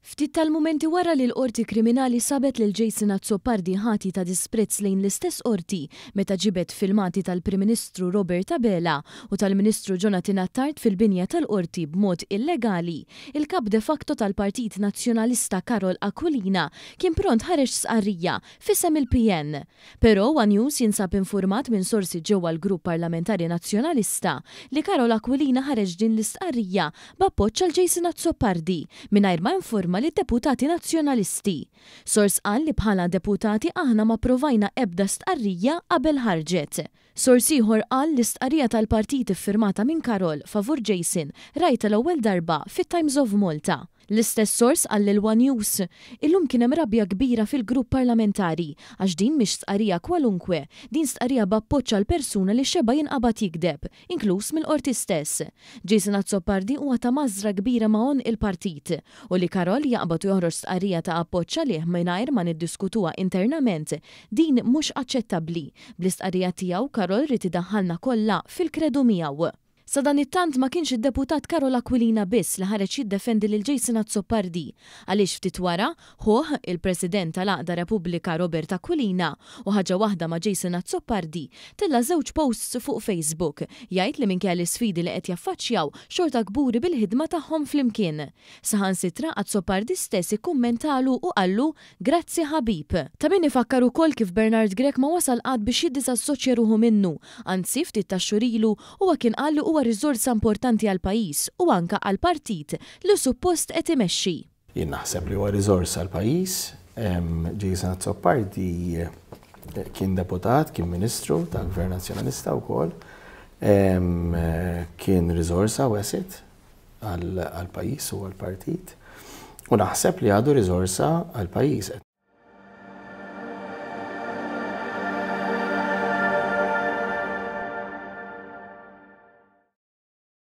Ftit tal-mumenti wara li l-Qorti Kriminali sabet lil Jason Azzopardi ħati ta' disprezz lejn l-istess Qorti meta ġibed filmati tal-Prim Ministru Robert Abela u tal-Ministru Jonathan Attard fil-binja tal-Qorti b'mod illegali, il-Kap de facto tal-Partit Nazzjonalista Karol Aquilina kien pront ħareġ stqarrija f'isem il-PN. Però one News jinsab infurmat minn sorsi ġewwa l-Grupp Parlamentari Nazzjonalista li Karol Aquilina ħareġ din l-istqarrija b'appoġġ għal Jason Azzopardi mingħajr ma informa lid-deputati Nazzjonalisti. Sors qal li bħala deputati aħna ma approvajna ebda stqarrija qabel ħarġet. Sors ieħor qal li stqarrija tal-partit iffirmata minn Karol favur Jason rajtha l-ewwel darba fit-Times of Malta. L-istess sors qal lil one News, Illum kien hemm rabja kbira fil-grupp parlamentari għax din mhix stqarrija kwalunkwe, din stqarrija b'appoġġ għal persuna li xeba' jinqabad jigdeb, inkluż mill-Qorti stess. Jason Azzopardi huwa ta' mażżra kbira ma' għonq il-partit. U li Karol jaqbad u joħroġ stqarrija ta' appoġġ għalih mingħajr ma niddiskutuha internament, din mhux aċċettabbli. Bl-istqarrija tiegħu Karol ried idaħħalna kollha fil-kredu miegħu. Sadanittant ma kienx id-Deputat Karol Aquilina biss li ħareġ jiddefendi lil Jason Azzopardi, għaliex ftit wara, ħuh, il-President tal-Għaqda Repubblika Robert Aquilina, u ħaġa waħda ma' Jason Azzopardi, tella' żewġ posts fuq Facebook, jgħid li minkejja l-isfidi li qed jaffaċċjaw, xorta kburi bil-ħidma tagħhom flimkien. Saħansitra Azzopardi stess ikkummentalu u qallu Grazzi ħabib. Ta' min ifakkar ukoll kif Bernard Grech ma wasal qatt biex jiddisassoċja ruħu minnu, anzi ftit tax-xhur ilu huwa kien qal li huwa riżorsa importanti għall-pajjiż u anke għall-partit li suppost qed imexxi. Jien naħseb li huwa riżorsa għall-pajjiż. Jason Azzopardi kien deputat, kien ministru tal-Gvern Nazzjonalista wkoll, kien riżorsa u asset għall-pajjiż u għall-partit u naħseb li għadu riżorsa għall-pajjiż.